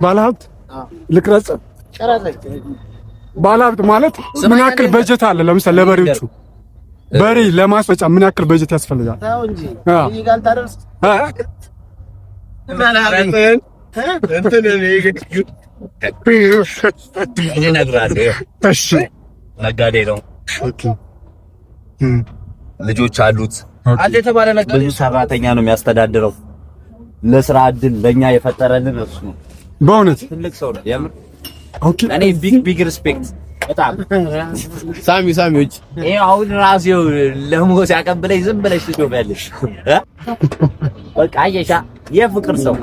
ባለሀብት ልቅረጽ። ባለሀብት ማለት ምን ያክል በጀት አለ? ለምሳሌ ለበሬዎቹ በሬ ለማስፈጫ ምን ያክል በጀት ያስፈልጋል? ነጋዴ ነው። ልጆች አሉት። ብዙ ሰራተኛ ነው የሚያስተዳድረው። ለስራ እድል ለኛ የፈጠረልን እሱ ነው። በእውነት ትልቅ ሰው ነው የምር። Okay፣ እኔ big big respect በጣም ሳሚ ሳሚዎች ይሄ አሁን ራሱ ለሞ ሲያቀብለኝ ዝም ብለሽ ትጮቢያለሽ። በቃ አየሻ የፍቅር ሰው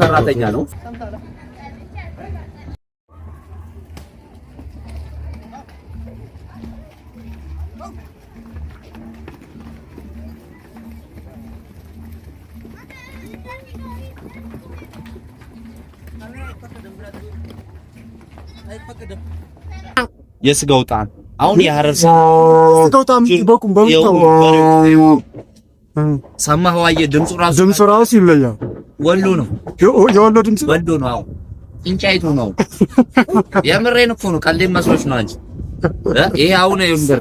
ሰራተኛ ነው። የስጋው ጣዕም አሁን የሐረር ስጋው ጣዕም በቁም ሰማኸው? አየህ፣ ድምፁ ራሱ ድምፁ ራሱ ይለያል። ወሎ ነው የወሎ ድምፅ ወሎ ነው። አዎ እንጫይቱ ነው። የምሬን እኮ ነው። ቀልዴን መስሎሽ ነው አንቺ። ይሄ አሁን ይንገር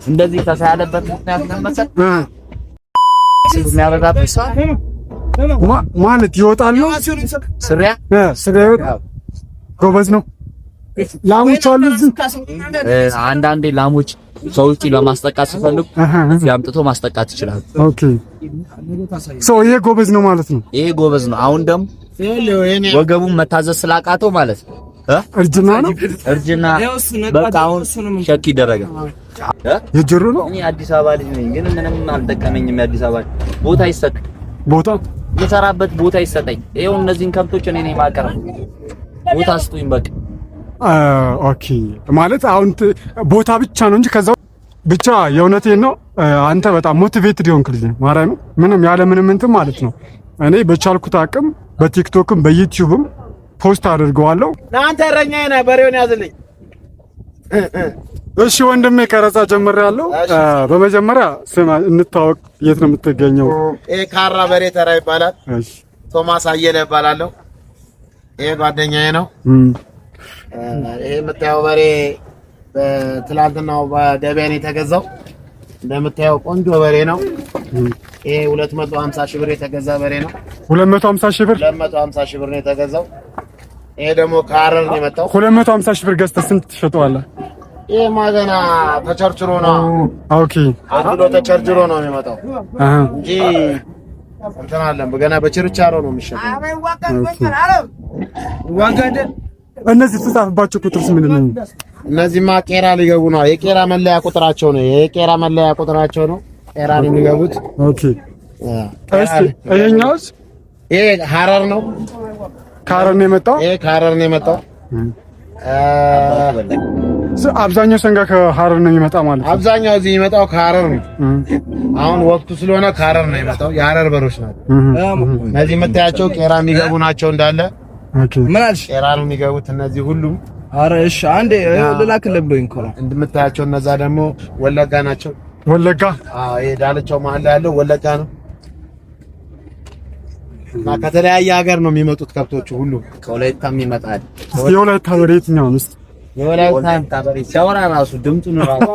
እንደዚህ ተሳያለበት ምክንያት ምን መሰለህ? የሚያበዛበት ሰዓት ማለት ይወጣል ነው ስሪያ ስሪያ ይወጣል። ጎበዝ ነው። ላሞች አሉ እዚህ። አንዳንዴ ላሞች ሰው ውጪ ለማስጠቃት ሲፈልጉ አምጥቶ ማስጠቃት ይችላል። Okay ሰው ይሄ ጎበዝ ነው ማለት ነው። ይሄ ጎበዝ ነው። አሁን ደግሞ ወገቡን መታዘዝ ስላቃተው ማለት ነው። እርጅና ነው እርጅና። በቃ አሁን ሸክ ይደረጋል። የጅሩ ነው። እኔ አዲስ አበባ ልጅ ነኝ፣ ግን ምንም አልጠቀመኝም። የአዲስ አበባ ቦታ ይሰጥ ቦታ የሰራበት ቦታ ይሰጠኝ። ይኸው እነዚህን ከብቶች እኔ ነኝ የማቀርበው። ቦታ ስጡኝ በቃ። Okay ማለት አሁን ቦታ ብቻ ነው እንጂ ከዛ ብቻ የእውነቴን ነው። አንተ በጣም motivated የሆንክ ልጅ ነህ። ማርያም ምንም ያለ ምንም እንትን ማለት ነው። እኔ በቻልኩት አቅም በቲክቶክም በዩቲዩብም post አድርገዋለሁ። አንተ እረኛዬ ነህ፣ በሬውን ያዝልኝ። እሺ ወንድሜ ቀረጻ ጀምሬያለሁ። በመጀመሪያ ስማ እንታወቅ፣ የት ነው የምትገኘው? ይሄ ካራ በሬ ተራ ይባላል። እሺ ቶማስ አየለ እባላለሁ። ይሄ ጓደኛዬ ነው። ይሄ የምታየው በሬ በትላንትናው በገበያ ነው የተገዛው። እንደምታየው ቆንጆ በሬ ነው። ይሄ 250 ሺህ ብር የተገዛ በሬ ነው። 250 ሺህ ብር 250 ሺህ ብር ነው የተገዛው። ይሄ ደግሞ ከሐረር ነው የመጣው። 250 ሺህ ብር ገዝተህ ስንት ትሸጠዋለህ? ይሄማ ገና ተቸርችሮ ነው። Okay አግዶ ተቸርችሮ ነው የሚመጣው እንጂ እንትን አለን ገና በችርቻሮ ነው የሚሸጠው። እነዚህ የተጻፈባቸው ቁጥርስ ምንድን ነው? እነዚህማ ቄራ ሊገቡ ነው። የቄራ መለያ ቁጥራቸው ነው። የቄራ መለያ ቁጥራቸው ነው። ቄራ ነው የሚገቡት። Okay እሺ፣ ይሄኛውስ? ይሄ ሐረር ነው። ከሐረር ነው የመጣው። ይሄ ከሐረር ነው የመጣው። አብዛኛው ሰንጋ ከሐረር ነው የሚመጣ ማለት ነው። አብዛኛው እዚህ የሚመጣው ከሐረር ነው። አሁን ወቅቱ ስለሆነ ከሐረር ነው የመጣው። የሐረር በሮች ናቸው እነዚህ የምታያቸው። ቄራ የሚገቡ ናቸው እንዳለ። Okay ምን አልሽ? ቄራ ነው የሚገቡት እነዚህ ሁሉም። አረ እሺ፣ አንዴ ልላክልህ ብሎኝ እኮ ነው። እንደምታያቸው እነዛ ደግሞ ወለጋ ናቸው። ወለጋ አዎ፣ ይሄ ዳልቻው መሀል ላይ ያለው ወለጋ ነው። እና ከተለያየ ሀገር ነው የሚመጡት ከብቶቹ ሁሉ። ከወላይታም ይመጣል። የወላይታ በሬ የትኛው ነው? እስኪ የወላይታ በሬ ሲያወራ ራሱ ድምፁን ራሱ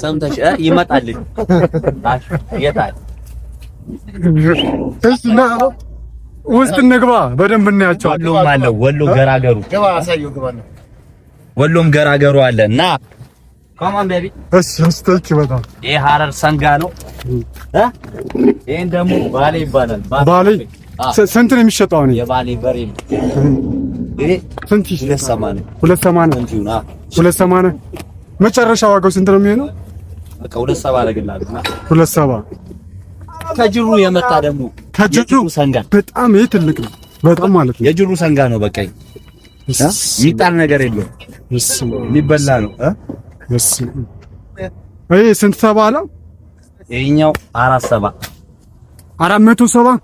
ሰምተሽ ይመጣል። የታል? እሺ ና ውስጥ እንግባ፣ በደንብ እናያቸዋለን። ወሎም አለ፣ ወሎ ገራገሩ፣ ግባ፣ አሳየው፣ ግባ ነው። ወሎም ገራገሩ አለ እና come on baby። እሺ እሺ፣ thank you በጣም። ይሄ ሐረር ሰንጋ ነው። ይሄን ደግሞ ባሌ ይባላል። ባሌ ስንት ነው የሚሸጠው? አሁን የባሌ በሬ ነው። ይሄ ስንት? 280። 280። 280። መጨረሻ ዋጋው ስንት ነው የሚሆነው? በቃ 270 አደርግልሃለሁ። 270። ከጅሩ የመጣ ደግሞ ከጅሩ ሰንጋ በጣም ይሄ ትልቅ ነው። በጣም ማለት ነው። የጅሩ ሰንጋ ነው። በቃ የሚጣል ነገር የለውም። የሚበላ ነው። ይሄ ስንት ተባለ? ይሄኛው 470። 470።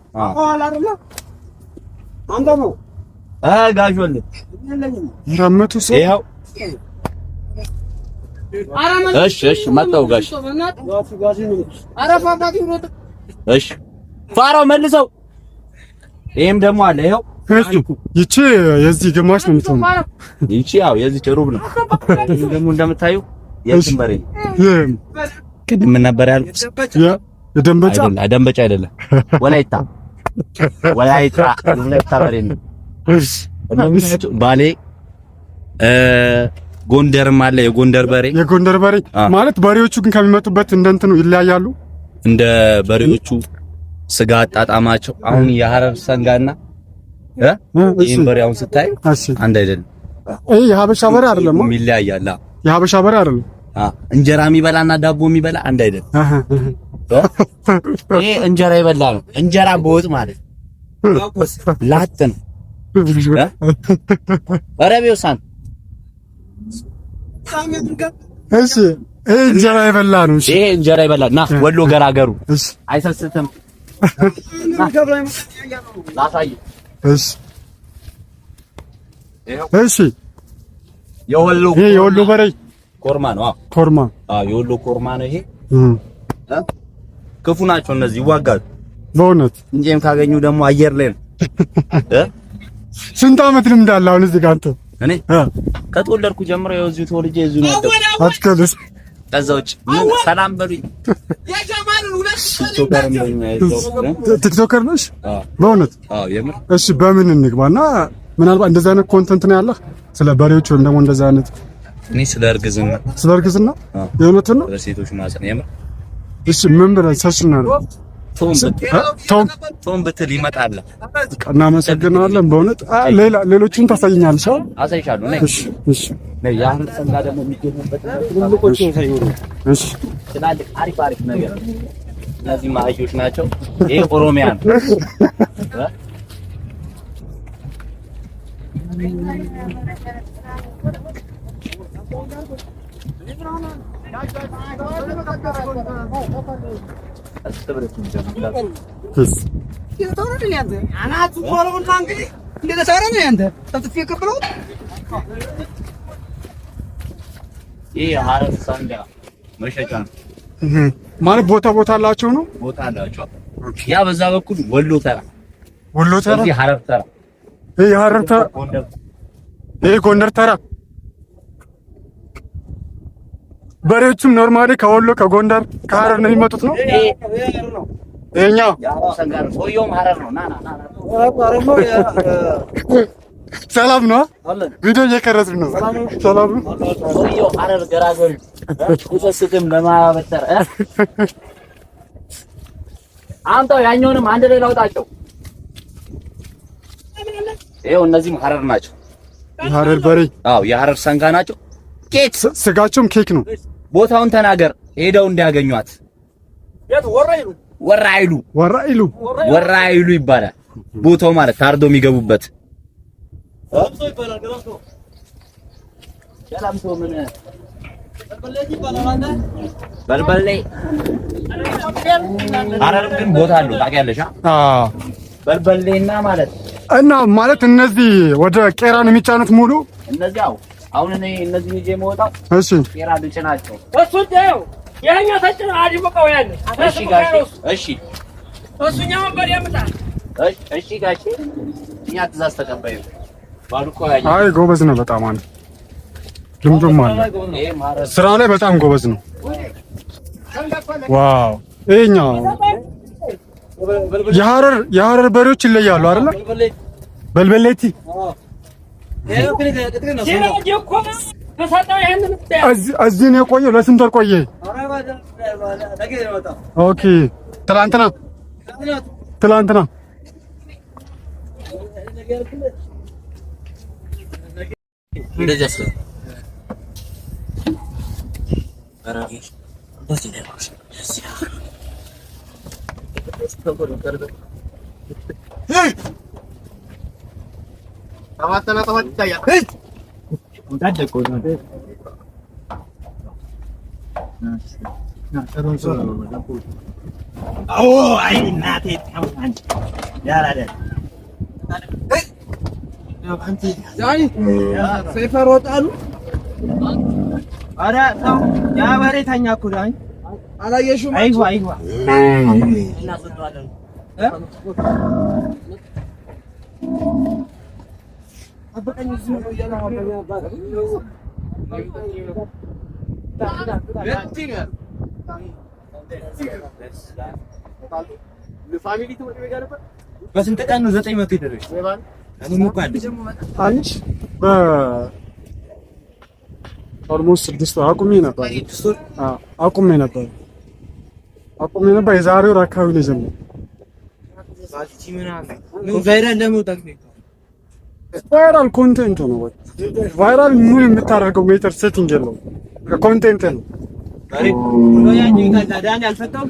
470። ይኸው። እሺ እሺ፣ መጣሁ ጋሽ። እሺ ፋራው መልሰው። ይሄም ደግሞ አለ። ይኸው ይቺ የዚህ ግማሽ ነው የምትሆነው። ይቺ ያው የዚህ ሩብ ነው። ይሄም ደግሞ እንደምታዩ የእንትን በሬ ነው። ቅድም ምን ነበር ያልኩት? የደንበጫ አይደለም፣ ደንበጫ አይደለም፣ ወላይታ ወላይታ ወላይታ በሬ ነው። እንደምታዩት ባሌ ጎንደርም አለ። የጎንደር በሬ የጎንደር በሬ ማለት በሬዎቹ ግን ከሚመጡበት እንደ እንትኑ ይለያያሉ። እንደ በሬዎቹ ስጋ አጣጣማቸው አሁን የሐረር ሰንጋና ይሄን በሬ አሁን ስታይ አንድ አይደለም። ይሄ የሀበሻ በሬ አይደለም፣ ይለያያል። የሀበሻ በሬ አይደለም። እንጀራ የሚበላና ዳቦ የሚበላ አንድ አይደለም። ይሄ እንጀራ ይበላ ነው። እንጀራ በወጥ ማለት ላጥ ነው። ረቢውሳን እሺ፣ ይሄ እንጀራ ይበላ ነው። እሺ፣ ይሄ እንጀራ ይበላ ና ወሎ ገራገሩ አይሰስትም። ላሳይ። እሺ፣ እሺ፣ የወሎ ይሄ የወሎ በሬ ኮርማ ነው። አዎ ኮርማ፣ አዎ የወሎ ኮርማ ነው ይሄ። ክፉ ናቸው እነዚህ፣ ይዋጋሉ በእውነት እንጄም ካገኙ ደግሞ አየር ላይ ነው። ስንት ዓመት ልምድ አለ አሁን እዚህ ጋር አንተ? እኔ ከተወለድኩ ጀምሮ ያው እዚሁ ተወልጄ እዚሁ ነው ያደግኩት። አትከልስ። ከዛ ውጭ ምን ሰላም በሉኝ። TikToker ነሽ? በእውነት? አዎ የምር። እሺ በምን እንግባና ምናልባት እንደዚህ አይነት content ነው ያለህ ስለ በሬዎች ወይም ደግሞ እንደዚህ አይነት? እኔ ስለ እርግዝና። ስለ እርግዝና? የእውነትን ነው? በሴቶች ማህፀን የምር። እሺ ምን ብለን search እናድርግ? ቶም ብትል ይመጣል። እናመሰግናለን በእውነት። ሌላ ሌሎችን ታሳይኛለሽ? አሳይሻለሁ። ነይ። እሺ እሺ። ነይ። የሐረር ሰንጋ ደግሞ የሚገኙበት ትልልቆቹ እሺ፣ ትላልቅ አሪፍ አሪፍ ነገር እነዚህ አህዮች ናቸው። ይሄ ኦሮሚያ ነው። ይሄ የሐረር ሰንጋ መሸጫ ነው። ማለት ቦታ ቦታ አላቸው ነው? ቦታ አላቸው። ያ በዛ በኩል ወሎ ተራ፣ ወሎ ተራ፣ እዚህ ሐረር ተራ፣ ይሄ የሐረር ተራ፣ ይሄ ጎንደር ተራ። በሬዎቹም normally ከወሎ ከጎንደር ከሐረር ነው የሚመጡት ነው። ይሄኛው ሰላም ነው። ቪዲዮ እየቀረጽን ነው። ሰላም ነው። ሰውየው ሐረር ገራገሩ ቁጥስጥም ለማበጠር አንተው ያኛውንም አንድ ላይ ላውጣቸው። ይኸው እነዚህም ሐረር ናቸው። የሐረር በሬ። አዎ የሐረር ሰንጋ ናቸው። ኬክ ስጋቸውም ኬክ ነው። ቦታውን ተናገር ሄደው እንዲያገኟት። ወራይሉ ወራይሉ ወራይሉ ይባላል ቦታው ማለት ታርዶ የሚገቡበት። በልበሌ ሐረር ግን ቦታ አለው ታውቂያለሽ? አዎ በልበሌና ማለት እና ማለት እነዚህ ወደ ቄራ ነው የሚጫኑት ሙሉ እነዚህ። አዎ አሁን እኔ እነዚህ ይዤ የምወጣው እሺ ቄራ ልጭናቸው። እሱ ተጭኖ አድምቀው ያለ። እሺ ጋሼ፣ እሺ እሱኛውን በሬ ያምጣል። እሺ ጋሼ፣ እኛ ትእዛዝ ተቀባይ ነው። ባሉ እኮ ያኛው አይ ጎበዝ ነው በጣም አንተ፣ ልምዱም አለ ስራ ላይ በጣም ጎበዝ ነው። wow ይሄኛው የሐረር የሐረር በሬዎች ይለያሉ አይደለ? በልበሌቲ እዚህ ነው የቆየው። ለስንት ወር ቆየ? okay ትላንትና ትላንትና ሰይፈር ወጣሉ። ኧረ ተው፣ ያ በሬ ተኛ እኮ ዳኝ። አላየሽውም? አይዋ አይዋ በስንት ቀን ነው 900 የደረሰው? እኔም እኮ አለኝ። አንቺ በ almost 6 ወር አቁሜ ነበር። አዎ አቁሜ ነበር። አቁሜ ነበር። የዛሬ ወር አካባቢ ነው የጀመረው። ምን viral ለመውጣት ነው? Viral content ነው። በቃ viral ምን የምታደርገው ሜትር setting የለውም። Content ነው። ዳኒ አልፈታም።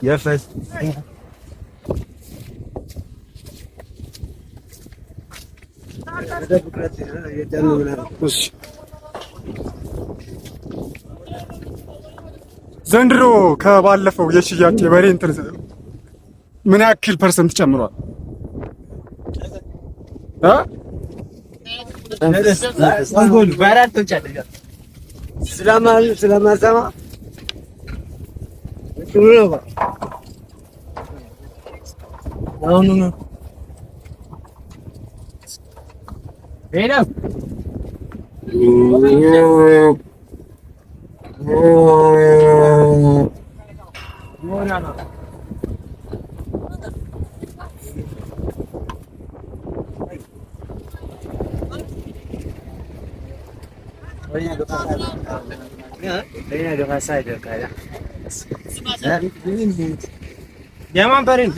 የፈስ እሺ ዘንድሮ ከባለፈው የሽያጭ የበሬ እንትን ምን ያክል percent ጨምሯል? እ Viral ትወጫለሽ። ስለማሰማ ጥሩ ነው። አሁኑ ነው ሄሎ የማን በሬ ነው?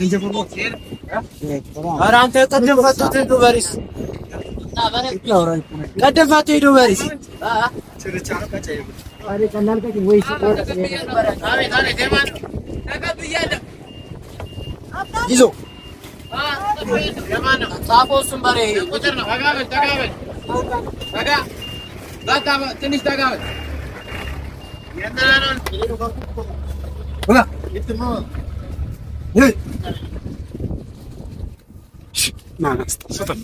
ኧረ አንተ ቅድም ፈቶት ሄዶ በሬስ ቅድም ፈቶ ሄዶ በሬስ ይዞ ና ና ስጠን።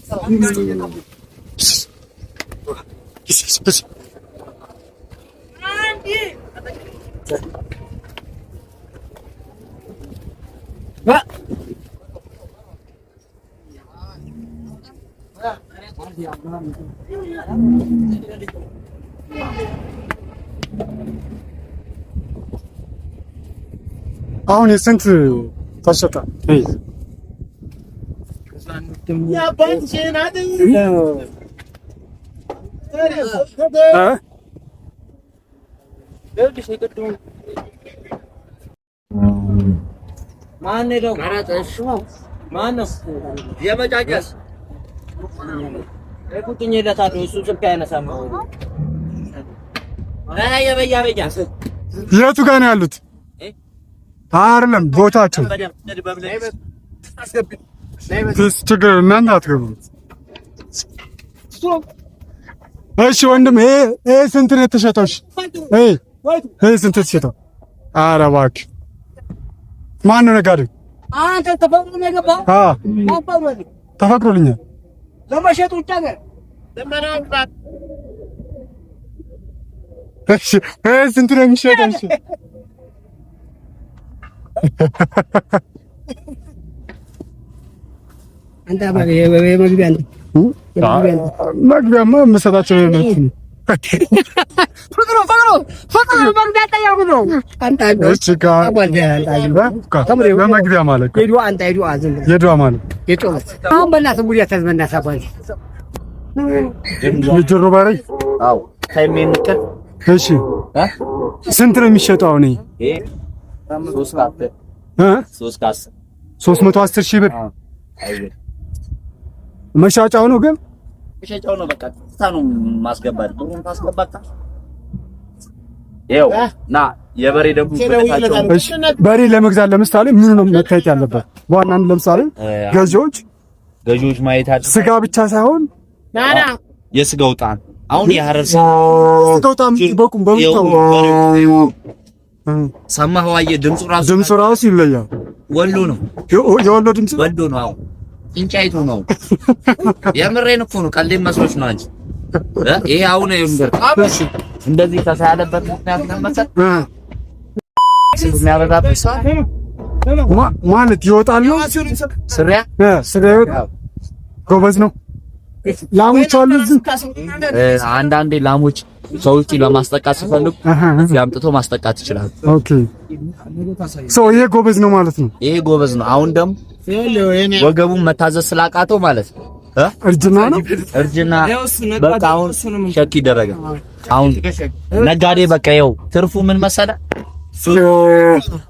አሁን የስንት ተሸጠ? እ? ማነው የመጫጨስ ቁጥኝለታለሁ። እሱ ስልክ አያነሳም። የበያ በያ የቱ ጋር ነው ያሉት? አይደለም ቦታቸው ችግር እናንተ አትገቡም። እሺ ወንድም ይሄ ይሄ ስንት ነው የተሸጠው? እሺ ይሄ ይሄ ስንት የተሸጠው? ኧረ እባክህ ማን ነው ነጋዴው? አንተ ተፈቅዶ ነው የገባው? አዎ አባባል ተፈቅዶልኛል። ለመሸጥ ውጭ ሀገር እሺ ይሄ ስንት ነው የሚሸጠው? እሺ አንተ አባቢ የመግቢያ ነው መግቢያማ የምሰጣቸው ነው። ፍቅሩ ፍቅሩ ፍቅሩ መግቢያ ጠያቁ ነው። አንተ እሺ በመግቢያ ማለት ሄዱ አንተ ሄዱ አዝም የድዋ ማለት የጦበት አሁን በእናትህ ጉድ ያታዝ በእናትህ አባቢ የጆሮ በሬ አዎ ታይም እንቀር እሺ ስንት ነው የሚሸጠው አሁን? ይሄ ሶስት ከአስር እ ሶስት ከአስር 310 ሺህ ብር መሻጫው ነው ግን መሸጫው ነው። በቃ ቀጥታ ነው ማስገባት። ብሩን ታስገባታ። ይኸው ና የበሬ ደግሞ በታቸው እሺ በሬ ለመግዛት ለምሳሌ ምን ነው መታየት ያለበት? በዋናነት ለምሳሌ ገዢዎች ገዢዎች ማየት አለ ስጋ ብቻ ሳይሆን የስጋው ጣዕም አሁን የሐረር ስጋው ጣም በቁም በምታው ሰማኸው? አየህ ድምፁ ራሱ ድምፁ ራሱ ይለያል። ወሎ ነው የወሎ ድምፅ ወሎ ነው። አሁን እንጫይቱ ነው። የምሬን እኮ ነው። ቀልዴን መስሎሽ ነው አንቺ። ይሄ አሁን ይንገር እንደዚህ ተሳያለበት ምክንያት ለመሰል የሚያበዛበት ሰዓት ማለት ይወጣል ነው ስሪያ ስሪያ ይወጣል። ጎበዝ ነው። ላሞች አሉ እዚህ። አንዳንዴ ላሞች ሰው ውጪ ለማስጠቃት ሲፈልጉ ያምጥቶ ማስጠቃት ይችላል። Okay ሰው ይሄ ጎበዝ ነው ማለት ነው። ይሄ ጎበዝ ነው። አሁን ደግሞ ወገቡን መታዘዝ ስላቃተው ማለት ነው። እርጅና ነው እርጅና። በቃ አሁን ሸክ ይደረጋል። አሁን ነጋዴ በቃ ይኸው ትርፉ ምን መሰለ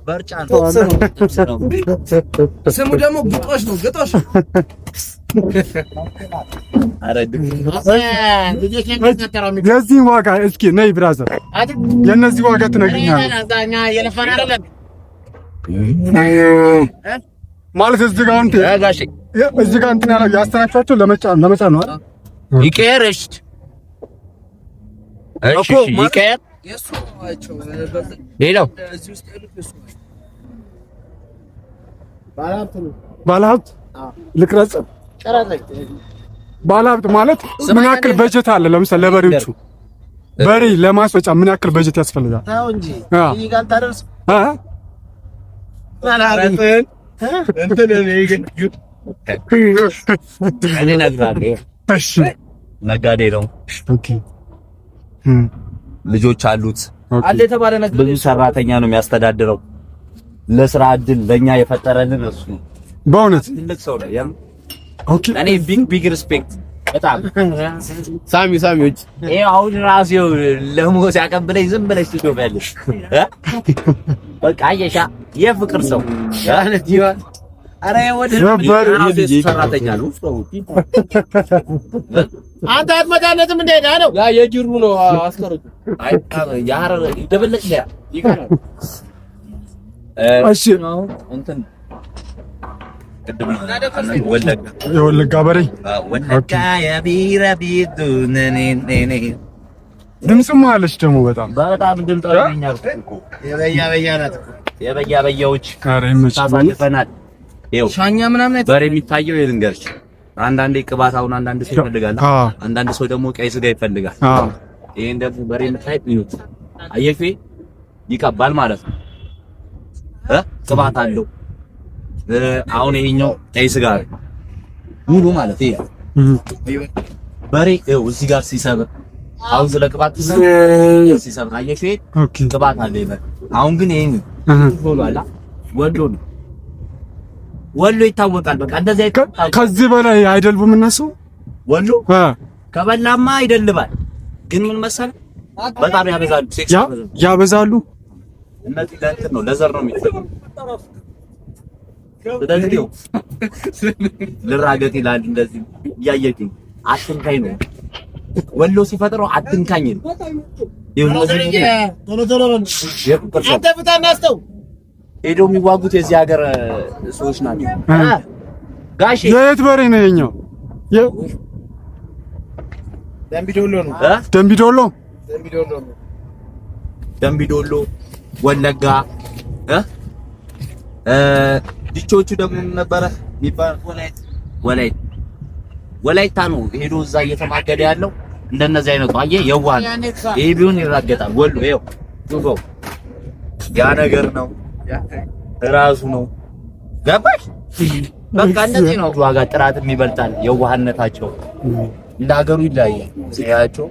በርጫ ነው። ስሙ ደግሞ ግጦሽ ነው። ግጦሽ የዚህን ዋጋ እስኪ ነይ brother፣ የእነዚህ ዋጋ ትነግሪኛለሽ ማለት እዚህ ጋር እንትን እዚህ ጋር እንትን ያለው ያስተናግቷቸው ለመጫን ለመጫን ነው አይደል? ይቀየር። እሺ እሺ ይቀየር። ሌላው ባለሀብት ልቅረጽ። ባለሀብት ማለት ምን ያክል በጀት አለ? ለምሳሌ ለበሬዎቹ በሬ ለማስወጫ ምን ያክል በጀት ያስፈልጋል? ነጋዴ ነው። ልጆች አሉት። ብዙ ሰራተኛ ነው የሚያስተዳድረው። ለስራ እድል ለኛ የፈጠረልን እሱ ነው። በእውነት ትልቅ ሰው ነው። Okay እኔ big big respect በጣም ሳሚ ሳሚዎች ይሄ አሁን ራሱ ለሞ ሲያቀብለኝ ዝም ብለሽ ትጮፊያለሽ። በቃ አየሻ የፍቅር ሰው ሰራተኛ ነው። አንተ አትመጣለትም እንደ ነው ያ የጅሩ ነው አስቀርቱ። አይ ያረ ይደበለቅ ያ ይቀራል። እሺ እንትን ቅድም ወለጋ የወለጋ በሬ ወለጋ የቢራ ቢዱ ነኔ ድምፅም አለች ደግሞ በጣም በጣም ድምፅ አለኛል። የበያ በያ ናት እኮ የበያ በያዎች ኧረ ይመችህ። ታሳልፈናል። ይኸው ሻኛ ምናምን በሬ የሚታየው የልንገርሽ፣ አንዳንዴ ቅባት አሁን አንዳንድ ሰው ይፈልጋል፣ አንዳንድ ሰው ደግሞ ቀይ ስጋ ይፈልጋል። ይሄን ደግሞ በሬ የምታይ ይሁት አየሽ፣ ይቀባል ማለት ነው። ቅባት አለው። አሁን ይሄኛው ቀይ ስጋ ሙሉ ማለት ይሄ በሬ ይኸው እዚህ ጋር ሲሰብር አሁን ስለ ቅባት ሲሰብር አየሽ፣ ቅባት አለው ይበል። አሁን ግን ይሄን ሆኗል። ወሎ ነው ወሎ ይታወቃል። በቃ እንደዚህ ከዚህ በላይ አይደልቡም እነሱ። ወሎ ከበላማ ይደልባል። ግን ምን መሰለህ በጣም ያበዛሉ፣ ሴክስ ያበዛሉ። እነዚህ ለእንትን ነው ለዘር ነው የሚጠቀሙ። ስለዚህ ልራገጥ ይላል። እንደዚህ እያየችኝ አትንካኝ ነው ወሎ ሲፈጥረው አትንካኝ ነው። ሄደው የሚዋጉት የዚህ ሀገር ሰዎች ናቸው። ጋሼ የት በሬ ነው የኛው? ደምቢዶሎ ነው። ደምቢዶሎ ደምቢዶሎ፣ ወለጋ ዲቾቹ ደግሞ ምን ነበረ የሚባል ወላይት ወላይታ ነው ሄዶ እዛ እየተማገደ ያለው። እንደነዚህ አይነቱ አየህ፣ የዋህ ነው። ይሄ ቢሆን ይራገጣል። ወሎ ይኸው ዱጎው ያ ነገር ነው ራሱ ነው። ገባሽ? በቃ እንደዚህ ነው። ዋጋ ጥራትም ይበልጣል። የዋህነታቸው እንደ ሀገሩ ይለያያል። ስጋቸው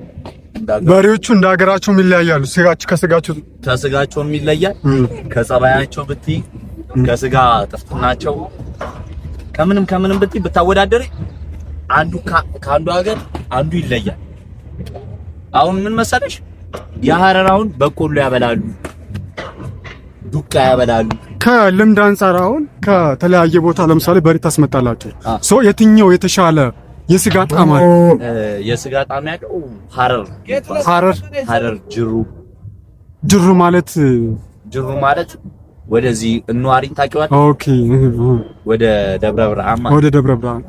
በሬዎቹ እንደ ሀገራቸው ይለያያሉ። ስጋቸው ከስጋቸው ከስጋቸውም ይለያል። ከጸባያቸው ብትይ ከስጋ ጥፍጥናቸው ከምንም ከምንም ብትይ ብታወዳደሪ አንዱ ከአንዱ ሀገር አንዱ ይለያል። አሁን ምን መሰለሽ የሀረራውን በቆሎ ያበላሉ፣ ዱቃ ያበላሉ። ከልምድ አንጻር አሁን ከተለያየ ቦታ ለምሳሌ በሬ ታስመጣላችሁ። So የትኛው የተሻለ የስጋ ጣዕም አለ? የስጋ ጣዕም ያለው ሀረር ሀረር ሀረር ጅሩ ጅሩ ማለት ጅሩ ማለት ወደዚህ እንዋሪን ታውቂዋለሽ? Okay ወደ ደብረ ብርሃን ማለት ወደ ደብረ ብርሃን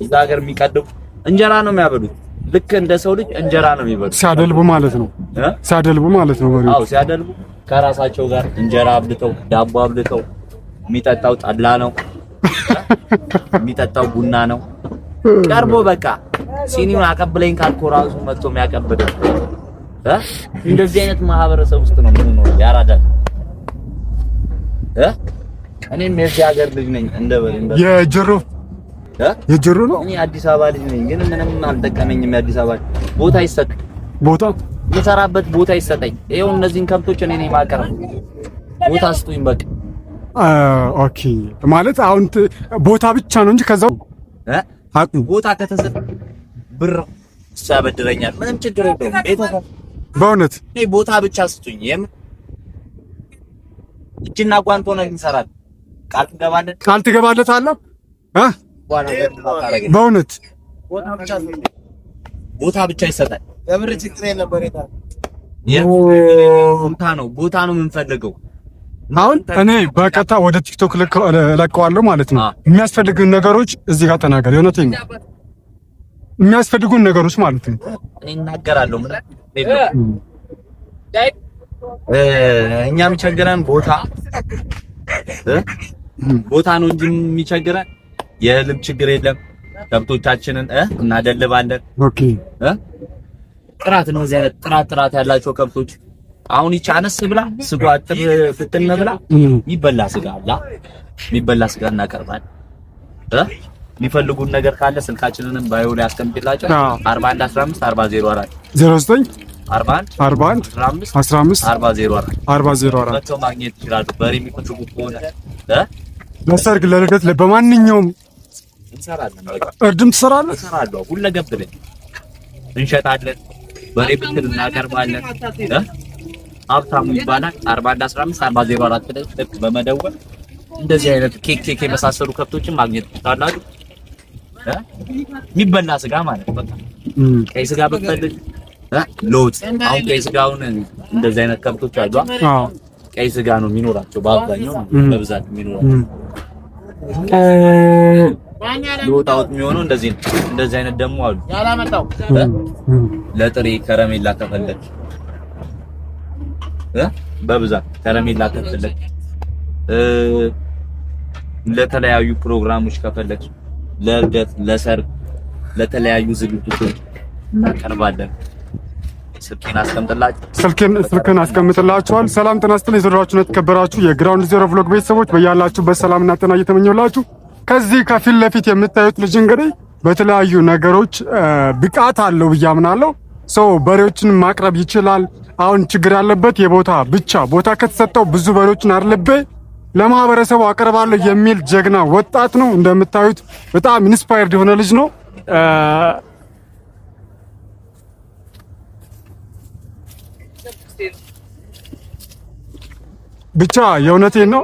እዛ ሀገር የሚቀድሙ እንጀራ ነው የሚያበሉት። ልክ እንደ ሰው ልጅ እንጀራ ነው የሚበሉት። ሲያደልቡ ማለት ነው። ሲያደልቡ ማለት ነው። አዎ ሲያደልቡ ከራሳቸው ጋር እንጀራ አብልተው ዳቦ አብልተው፣ የሚጠጣው ጠላ ነው፣ የሚጠጣው ቡና ነው። ቀርቦ በቃ ሲኒውን አቀብለኝ ካልኮ ራሱ መጥቶ የሚያቀብለው እንደዚህ አይነት ማህበረሰብ ውስጥ ነው የምንኖረው። ያራዳል እኔም የዚህ ሀገር ልጅ ነኝ። እንደ በሬ የጀሮ የጀሮ ነው። እኔ አዲስ አበባ ልጅ ነኝ፣ ግን ምንም አልጠቀመኝም። የአዲስ አበባ ቦታ ይሰጥ ቦታ የምሰራበት ቦታ ይሰጠኝ። ይኸው እነዚህን ከብቶች እኔ ነኝ የማቀርበው። ቦታ ስጡኝ በቃ። Okay ማለት አሁን ቦታ ብቻ ነው እንጂ ከዛው ቦታ ከተሰጠ ብር እሱ ያበድረኛል። ምንም ችግር የለውም። ቤተሰብ በእውነት እኔ ቦታ ብቻ ስጡኝ። የምን እጅና ጓንት ሆነን እንሰራለን። ቃል ትገባለህ? ቃል ትገባለህ አለ በእውነት ቦታ ብቻ ይሰጣል። የብር ችግር የለም። ቦታ ነው ቦታ ነው የምንፈልገው። አሁን እኔ በቀጥታ ወደ ቲክቶክ እለቀዋለሁ ማለት ነው። የሚያስፈልጉን ነገሮች እዚህ ጋር ተናገር። የእውነቴን ነው። የሚያስፈልጉን ነገሮች ማለት ነው። እኔ እናገራለሁ። ምን እኛ የሚቸግረን ቦታ ቦታ ነው እንጂ የሚቸግረን የእህልም ችግር የለም። ከብቶቻችንን እናደልባለን። Okay ጥራት ነው። እዚህ አይነት ጥራት ያላቸው ከብቶች አሁን ይቺ አነስ ብላ ስጋ አጥር ፍትን ብላ የሚበላ ስጋ አላ የሚበላ ስጋ እናቀርባለን። የሚፈልጉን ነገር ካለ ስልካችንንም bio ላይ አስቀምጥላቸው። 41 15 40 04 09 41 41 15 15 40 04 40 04 መጥተው ማግኘት ይችላሉ። በሬ የሚፈልጉት ከሆነ ለሰርግ፣ ለልደት፣ በማንኛውም እንሰራለን። በቃ እርድም ትሰራለህ? እሰራለሁ። ሁለገብ ነኝ። እንሸጣለን። በሬ ብትል እናቀርባለን። ሀብታሙ ይባላል። 41 15 40 04 ላይ ስልክ በመደወል እንደዚህ አይነት ኬክ የመሳሰሉ ከብቶችን ማግኘት ትችላላችሁ። የሚበላ ስጋ ማለት በቃ ቀይ ስጋ ብትፈልግ ለውጥ አሁን ቀይ ስጋውን እንደዚህ አይነት ከብቶች አሉ። ቀይ ስጋ ነው የሚኖራቸው በአብዛኛው በብዛት የሚኖራቸው ለውጥ አውጥ የሚሆነው እንደዚህ ነው። እንደዚህ አይነት ደግሞ አሉ። ለጥሬ ከረሜላ ከፈለግ በብዛት ከረሜላ ከፈለግ ለተለያዩ ፕሮግራሞች ከፈለግ ለልደት፣ ለሰርግ፣ ለተለያዩ ዝግጅቶች እናቀርባለን። ስልኬን አስቀምጥላችሁ ስልኬን አስቀምጥላችኋል። ሰላም ጤና ይስጥልኝ። የተወደዳችሁና የተከበራችሁ የ Ground Zero Vlog ቤተሰቦች በያላችሁበት ሰላምና ጤና እየተመኘሁላችሁ ከዚህ ከፊት ለፊት የምታዩት ልጅ እንግዲህ በተለያዩ ነገሮች ብቃት አለው ብዬ አምናለሁ። ሰው በሬዎችን ማቅረብ ይችላል። አሁን ችግር ያለበት የቦታ ብቻ ቦታ ከተሰጠው ብዙ በሬዎችን አርልቤ ለማህበረሰቡ አቀርባለሁ የሚል ጀግና ወጣት ነው። እንደምታዩት በጣም inspired የሆነ ልጅ ነው። ብቻ የእውነቴን ነው።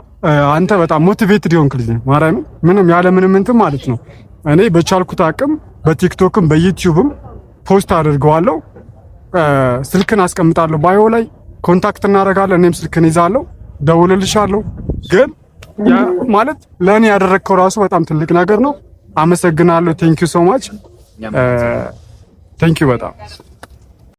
አንተ በጣም motivated የሆንክ ልጅ ነህ። ማርያምን ምንም ያለ ምንም እንትን ማለት ነው። እኔ በቻልኩት አቅም በቲክቶክም በዩቲዩብም post አድርገዋለሁ። ስልክን አስቀምጣለሁ bio ላይ contact እናደርጋለን። እኔም ስልክን ይዛለሁ፣ ደውልልሻለሁ። ግን ማለት ለእኔ ያደረግከው ራሱ በጣም ትልቅ ነገር ነው። አመሰግናለሁ። Thank you so much። Thank you በጣም።